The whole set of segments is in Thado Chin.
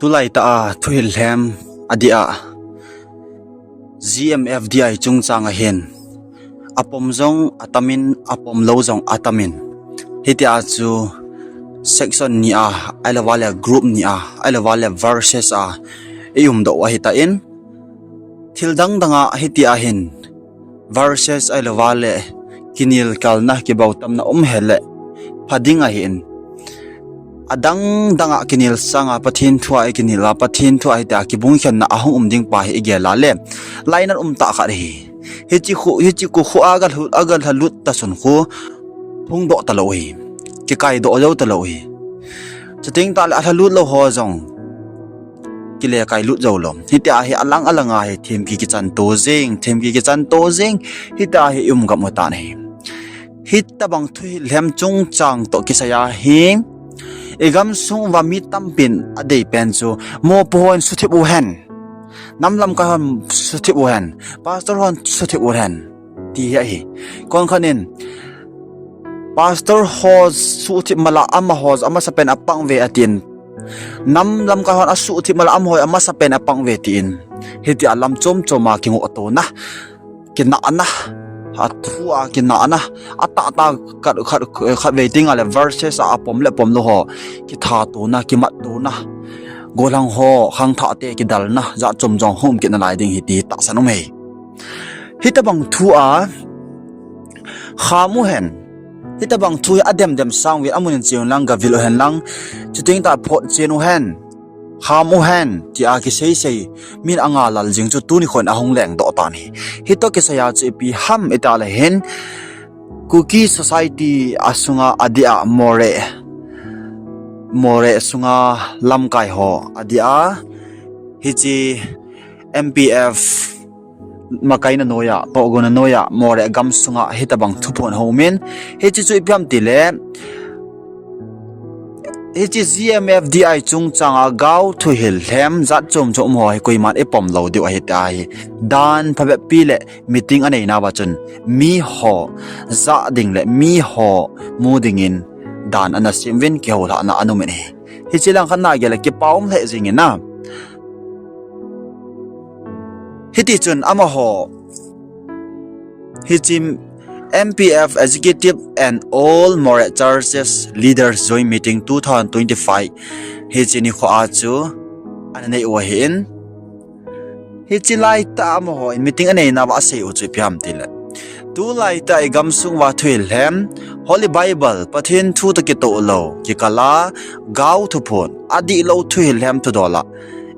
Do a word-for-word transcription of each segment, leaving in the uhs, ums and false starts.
Tulai ta a thuhil lhem a dia G M F D I chungchang a hin apom jong atamin, apom lou jong atamin. Hitia chu section ni a, ailova le group ni a, ailova le verses a i um doh ahi ta in. Thil dang dang a hitia hin verses ailova le kinel kalna, kibautamna um hele pha ding ahi in. Adang dang a kinel sanga Pathen thu a i kinel a, Pathen thu a hitia kibung khenna ahung um ding pa hi i gel a le, lainat um ta khat hi. Hichi khu, hichi khu khu a ga lut, a ga lut ta sun khu phung doh ta lou hi. Kikai doh jou ta lou hi. Chuteng ta le a lha lut lou ho jong kile kai lut jou lou. Hitia hi alang alang a hi themki kichan to jing, themki kichan to jing. Hitia hi i um gam u tan hi. Hitabang thuhil lhem chungchang toh kisai a hi i gamsung uva mi tampin a dei pen chu mopo hon suthip u hen, nam lamkai hon suthip u hen, pastor hon suthip u hen, ti hi ahi. Kon khat in pastor ho suthip mala amaho amasapen a pang ve atin, nam lamkai hon a suthip mala amaho amasapen a pang ve tin. Hitia lam chom chom a kingoh tona, kinahna, a thu a kinahna, a tah tah khat, khat, khat vei ting a le verses a, apom le pom lou ho kitha tona, kimat tona, gollhang ho khangthah te kidalna, jat chom jong hung um kit nalai ding hi ti tahsan um hi. Hitabang thu a kham u hen. Hitabang thu hi adem dem sang uvin amun in che un lang, gavil u hen lang, chuteng ta phot chen u hen, kham u hen, tia kisei sei min anga lal jing chu tuni khon ahung leng doh tan hi. Hitoh kisai a chu ipi ham ita le hin, Kuki society a sunga a dia Moreh, Moreh sunga lamkai ho a dia hichi M P F makaina noiya, tohgona noiya, Moreh gamsunga hitabang thuphon hung um in, hichi chu ipi ham ti le, hichi G M F D I chungchang a gao thuhil lhem jat chom chom um ho hi koiman i pom lou diu ahi ta hi. Dan phabep pi le meeting anei nauva chun mi ho ja ding le mi ho mu ding in dan ana sem uvin kihoulhahna ana um in hi. Hichi lang khat na gel a kipa um lheh jing in a. Hiti chun amaho, hichi M P F Executive and All Moreh Churches Leaders Joint Meeting two thousand twenty-five, hichi nikho a chu ana nei u ahi in. Hichi lai ta amaho in meeting anei nauva asei u chu ipi ham ti le, tulai ta i gamsung uva thuhil lhem, Holy Bible, Pathen thu toh kitoh lou, kikal a gao thuphon, adih lou thuhil lhem thudol a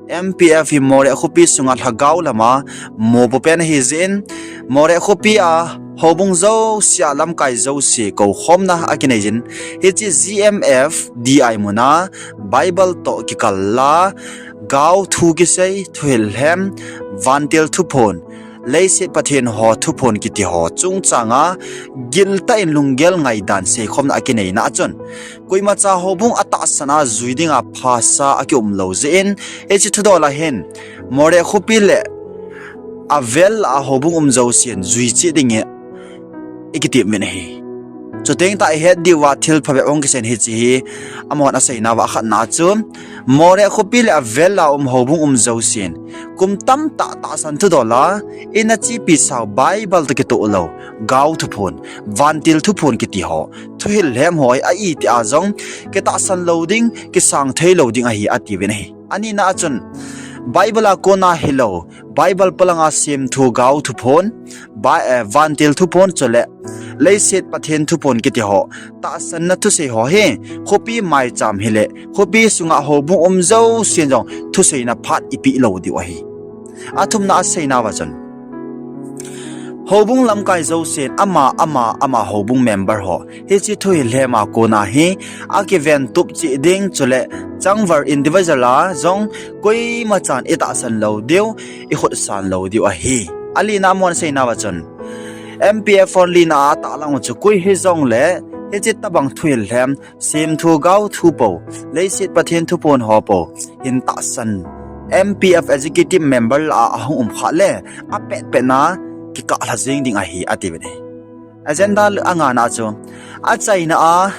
M P F hi Moreh khopi sunga lhagao lama mopo pen ahi jeh in, Moreh khopi a houbung jouse a lamkai jouse koukhomna akinei jin, hichi G M F D I mun a Bible toh kikal a gao thu kisei, thuhil lhem, vantil thuphon, leiset Pathen ho thuphon kiti ho chungchang a giltah in lunggel ngaidan seikhomna akinei na a chun, koimacha houbung atahsan a jui ding a phasa akium lou jeh in, hichi thudol a hin Moreh khopi le avel a houbung um jousen jui cheh ding in i kitem uvin ahi. Chuteng ta i het diu a thil phabep hung kisei in hichi hi amahon asei nauva khatna chu, Moreh khopi le avel a um houbung um jousen kum tamtah tahsan thudol a, ina chepi sau Bible toh kitoh lou, gao thuphon, vantil thuphon kiti ho, thuhil lhem ho hi a itih a jong kitahsan lou ding, kisang thei lou ding ahi atiuvin ahi. Anina a chun Bible a kona hilou, Bible polanga semthu gao thuphon, Bi-, eh, vantil thuphon chule leiset Pathen thuphon kiti ho tahsanna thusei ho hi khopi maicham hile khopi sunga houbung um jousen jong thuseina phat ipeh lou diu ahi. Athumna asei nauva chun, houbung lamkai jousen ama, ama, ama houbung member ho hichi thuhil lhem a kona hi akiven tup cheh ding chule changvar individual a jong koimachan itahsan lou diu, ikhutsang lou diu ahi. Alina mun sei nauva chun, M P F hon lina a atahlang u chu koi hijongle hichi tobang thuhil lhem, semthu gao thu pou, leiset Pathen thuphon ho pou hin tahsan M P F executive member lah a ahung um khah le, apetpet na kikah lha jing ding ahi atiuvin ahi. Agenda angana chu, achaina a,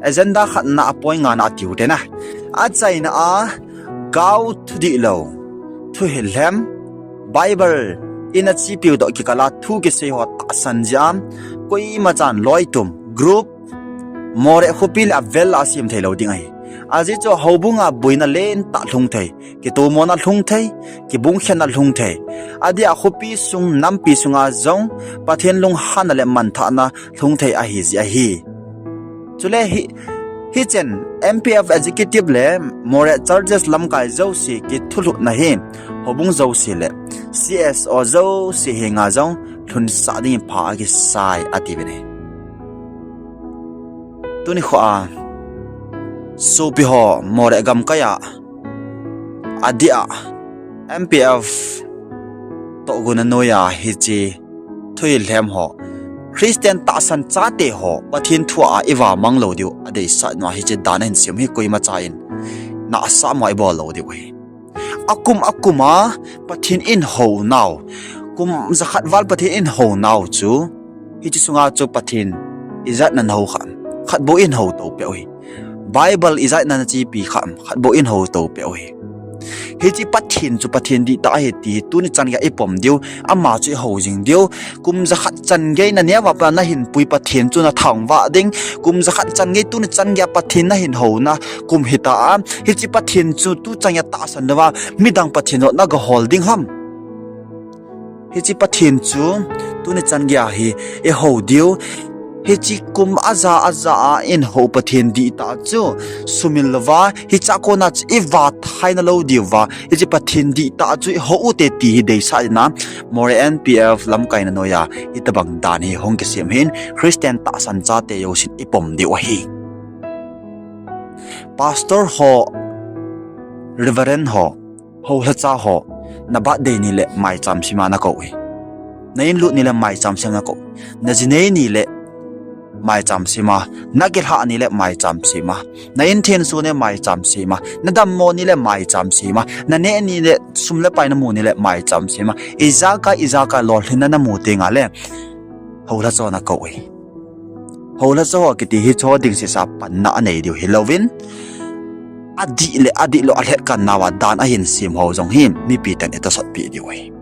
agenda khatna a point ngana atiu te na. Achaina a, Lhagao thu dihlou, thuhil lhem, Bible in achepiu toh kikal a thu kisei ho tahsan jeh a, koima chan loitum, group, Moreh khopi le avel a sem theilou ding ahi. Ajeh chu houbung a boina lentah lhung thei, kitomona lhung thei, kibungkhenna lhung thei. Adeh a khopi sung, nampi sunga jong Pathen lunghanna le manthahna lhung thei ahi jeh ahi. Chule hi, hichen M P F executive le Moreh churches lamkai jouse kithulhuhna hi houbung jouse le C S O jouse henga jong lhunsah dingin pha akisai atiuvin ahi. Tuni khoa sopi ho Moreh gamkai a adeh a M P F tohgon a noiya hiche thuhil lhem ho, Christian tahsan chate ho Pathen thua ivamang lou diu adeisah nua hiche dan ahin sem hi koimacha in nahsah mo ibol lou diu ahi. Akum akum a Pathen in hounau, kum jakhat val Pathen in hounau chu, hiche sunga chu Pathen ijat nan hou kha, khatbou in houto peh u hi. Bible ijat nan achepi kha, khatbou in houto peh u hi. Hiche Pathen chu Pathen dihtah ahi ti tuni chan geiya ipom diu, ama chu ihou jing diu. Kum jakhat chan gei naneo a pat nahin pui Pathen chu nathangvah ding. Kum jakhat chan gei tuni chan geiya Pathen nahin houna kum hita a, hiche Pathen chu tu chan geiya tahsan louva midang pathen joh nagahol ding ham? Hiche Pathen chu tuni chan geiya hi ihou diu. Hiche kum aja aja a ihou Pathen dihtah chu sumil louva, hichea kona chu iva thaina lou diuva, hiche Pathen dihtah chu ihou ute ti hi deisah dingin a, Moreh M P F lamkaina noiya hitobang dan hi hung kisem hin, Christian tahsan chate jousen ipom diu ahi. Pastor ho, Reverend ho, houlhacha ho, na birthday ni le maicham sema nakou hi. Na inlut ni le maicham sema nakou. Na jinei ni le maicham sema, na kilhah ni le maicham sema, na inthenso ni le maicham sema, na dammo ni le maicham sema, na neh ni le sum le pai namu ni le maicham sema, ijakai ijakai lolhinna namu tengle houlhacha nakou hi. Houlhacha kiti hi chu ding sesa panna anei diu hilouvin, adih le adihlou alhetkannauva dan ahin sem ho jong hi mipi ten itosot peh diu ahi.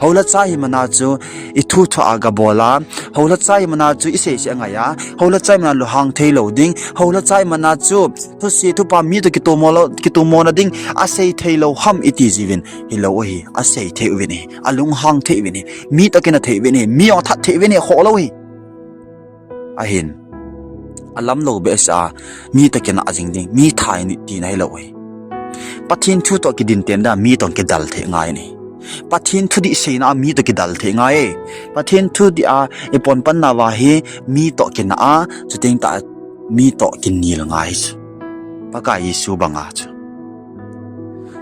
Houlhacha himana chu ithu thua gabol a, houlhacha himana chu iseise angai a, houlhacha himana lunghang theilou ding, houlhacha himana chu thuse thupha mi toh kitomona ding asei theilou ham iti jiuvin, hilou ahi, asei thei uvin ahi, alunghang thei uvin ahi, mi toh kina thei uvin ahi, mi jong that thei uvin ahi, khoh lou hi. Ahin, alamlou behseh a mi toh kina jing ding, mi thai ni tina hilou ahi. Pathen thu toh kidin teng dia mi toh kidal thei ngai ahi. Pathen thudih seina a mi toh kidal thei ngai e. Pathen thudih a ipon pannauva hi mi toh kina a, chuteng tah mi toh kinel ngai chu, Pakai Jesu banga chu.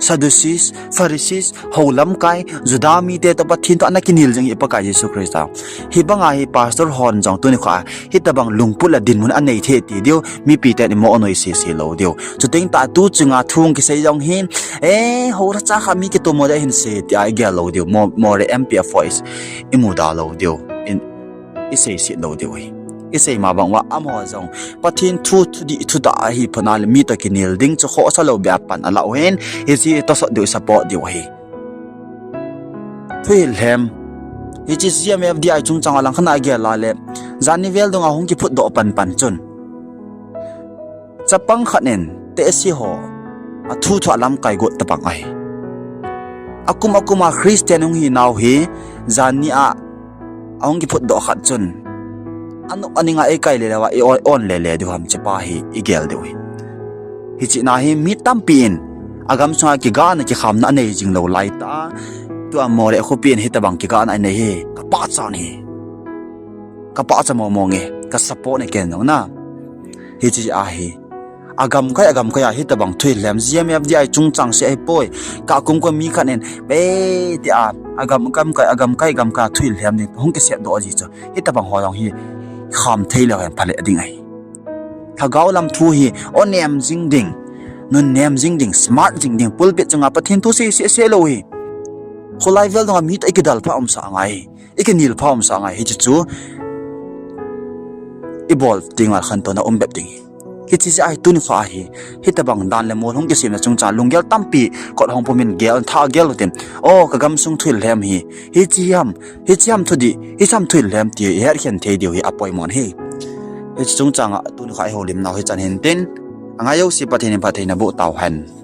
Sadducees, Pharisees, hou lamkai, Juda mite toh Pathen toh ana kinel jing hi Pakai Jesu Christa. Hibanga hi pastor hon jong tuni khoa hitobang lungput le dinmun anei thei ti diu, mipi ten imo anoi sese lou diu. Chuteng tah tu chunga thu kisei jong hi, eh, houlhacha kha mi kitomo ding ahin sei tia igel lou diu. Mo, Moreh M P F voice imuda lou diu. In, iseiset lou diu ahi. Isei ma bang uva amaho jong Pathen thu, thudih thutah ahi phatna le mi toh kinel ding chu khohsa lou beh a pan alah u ahin, hiche tosot diu, support diu ahi. Thuhil lhem. Hiche G M F D I chungchang a langkhat a igel a le, janhi vel dunga hung kiphutdoh panpan chun, chapang khat in tehse ho athu thua lamkai got tabang ahi. Akum akum a Christian hung hinau hi, janhi a ahung kiphutdoh khat chun, anop aninga eikai le leuva i-on, on le le diu ham, hichepa hi igel diu ahi. Hiche na hi mi tampi in agam sunga kigahna kikhamna anei jing lou laitah a, tua Moreh khopi in hitobang kigahna anei hi kapahcha ahi. Kapahcha momo nge, ka support e ken jong na. Hiche ahi. Agamkai, agamkai a hitobang thuhil lhem, G M F D I chungchang seh ahipoi. Kakum kum mi khat in, be tia, agam, agamkai, agamkai, agamkai a thuhil lhem ding hung kisepdoh ji chu, hitobang ho jong hi kham thei leu hen phaleh ding ahi. Lhagao lam thu hi onem jing ding, nunnem jing ding, smart jing ding, pulpit chunga Pathen thu sei sese lou hi. Kholai vel dunga mi toh ikidal pha umsah ngai, ikinel pha umsah ngai, hiche chu ibol tengle khantouna um bep ding ahi. Hiche jeh a hi tuni kho a hi, hitobang dan le mol hung kisemna chungchang lunggel tampi kot hung pumin gel, thah gel utin. O, ka gamsung thu hilhem hi, hiche ham, hiche ham thudih, hiche ham thu hilhem ti hi ihet khen thei diu hi apoimo ahi. Hiche chungchang a tuni kho a ihoulimnau hichan hintin, angai jouse Pathen in phattheina boh tauhen.